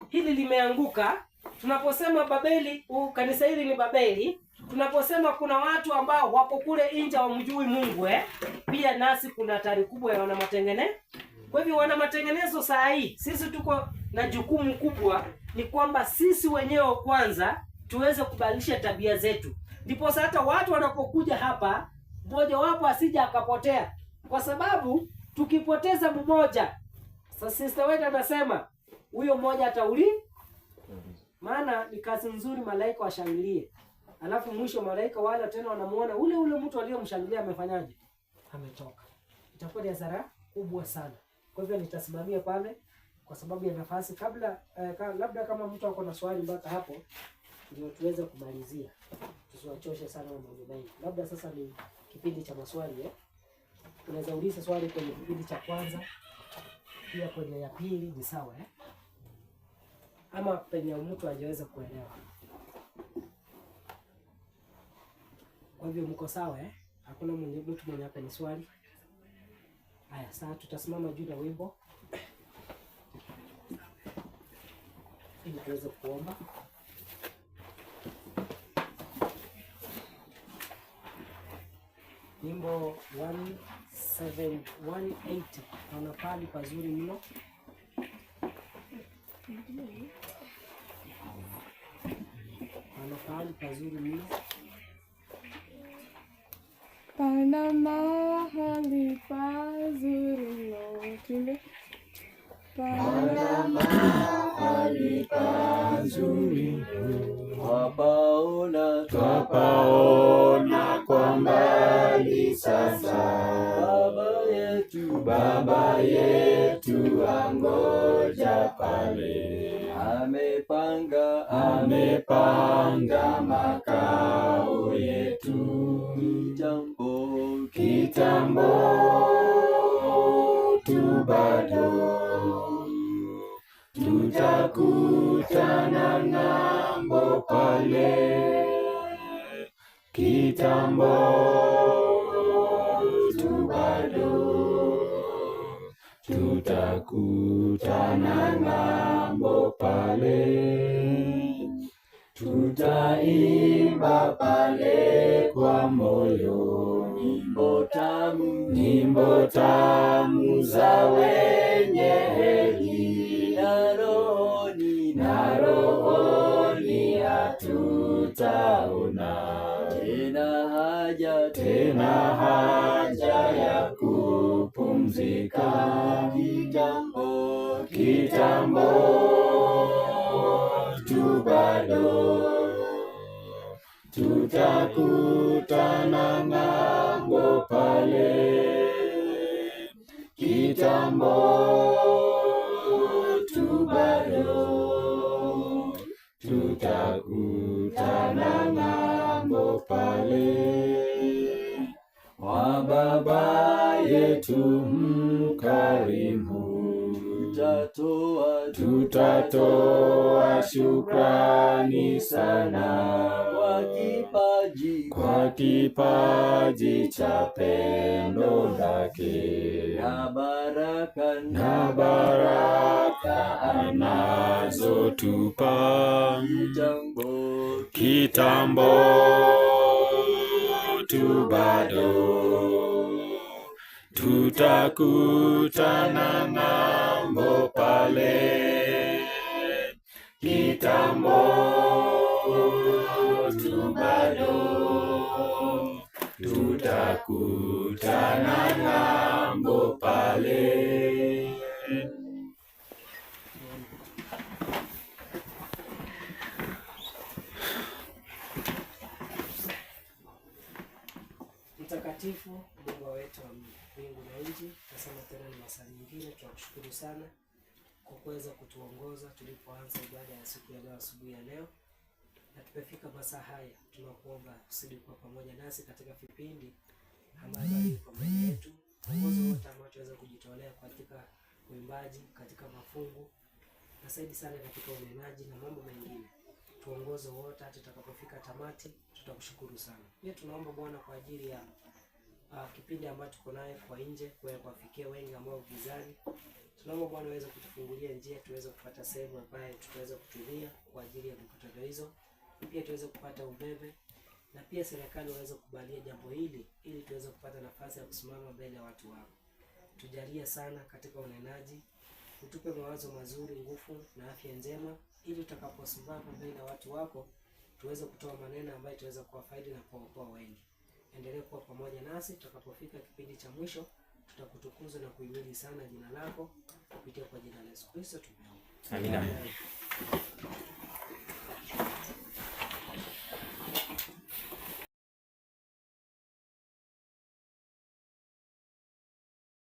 hili limeanguka, tunaposema Babeli, kanisa hili ni Babeli, tunaposema kuna watu ambao wako kule nje hawamjui Mungu, pia nasi kuna hatari kubwa ya wana matengenezo. Kwa hivyo wana matengenezo saa hii sisi tuko na jukumu kubwa, ni kwamba sisi wenyewe kwanza tuweze kubadilisha tabia zetu, ndipo hata watu wanapokuja hapa mmoja wapo asija akapotea, kwa sababu tukipoteza mmoja, sasa sister wetu anasema huyo mmoja atauli, maana ni kazi nzuri malaika washangilie, alafu mwisho malaika wale tena wanamuona ule ule mtu aliyomshangilia amefanyaje, ametoka. Itakuwa ni hasara kubwa sana. Kwa hivyo nitasimamia pale kwa sababu ya nafasi, kabla labda kama mtu ako na swali mpaka hapo ndio tuweze kumalizia, tusiwachoshe sana na mambo mengi. Labda sasa ni kipindi cha maswali. Unaweza uliza swali kwenye kipindi cha kwanza, pia kwenye ya pili ni sawa, Ama penye mtu hajaweza kuelewa. Kwa hivyo mko sawa, Hakuna mtu mwenye hapa ni swali. Haya, sasa tutasimama juu na wimbo ili tuweze kuomba. Wimbo 1718, naona pali pazuri mno. Naona pali pazuri mno. Pana mahali pazuri mno. Tuimbe. Pana mahali pazuri twapaona, twapaona kwa mbali sasa. Baba yetu, Baba yetu angoja pale, amepanga, amepanga makao yetu. Kitambo, kitambo tu bado tutakutana ng'ambo pale. Kitambo tu bado tutakutana ng'ambo pale. Tutaimba pale kwa moyo nyimbo tamu, nyimbo tamu za wenye heri, na rohoni, na rohoni hatutaona tena haja, tena haja ya kupumzika. Kitambo, kitambo tu bado tutakutana ng'ambo pale. Kitambo tu bado tutakutana ng'ambo pale. Kwa Baba yetu mkarimu, tutatoa, tutatoa shukrani sana kwa kipaji, kwa kipaji cha pendo lake, na baraka, na baraka anazotupa. Kitambo, kitambo tu bado tutakutana ng'ambo pale. Kitambo tu bado tutakutana ng'ambo pale. Mtakatifu Mungu wetu wa mbingu na nchi, nasema tena ni masaa nyingine, tunakushukuru sana kwa kuweza kutuongoza tulipoanza ibada ya siku ya leo, asubuhi ya leo, na tumefika masaa haya. Tunakuomba usidi kuwa pamoja nasi katika vipindi ambavyo viko mbele yetu, ongozo wote ambao tuweza kujitolea katika uimbaji, katika mafungu na zaidi sana katika unenaji na mambo mengine. Tuongoze wote hata tutakapofika tamati, tutakushukuru sana. Pia tunaomba Bwana kwa ajili ya kipindi ambacho tuko naye kwa nje, kwa kuwafikia wengi ambao gizani. Tunaomba Bwana uweze kutufungulia njia tuweze kupata sehemu ambayo tutaweza kutumia kwa ajili ya mikutano hizo, pia tuweze kupata umeme na pia serikali waweze kukubalia jambo hili ili tuweze kupata nafasi ya kusimama mbele ya watu wako. Tujalie sana katika unenaji, utupe mawazo mazuri, nguvu na afya njema, ili tutakaposimama mbele ya watu wako tuweze kutoa maneno ambayo tuweze kuwafaidi na kuwaokoa wengi. Endelee kuwa pamoja nasi tutakapofika kipindi cha mwisho, tutakutukuza na kuhimidi sana jina lako kupitia kwa jina la Yesu Kristo tumeomba. Amina.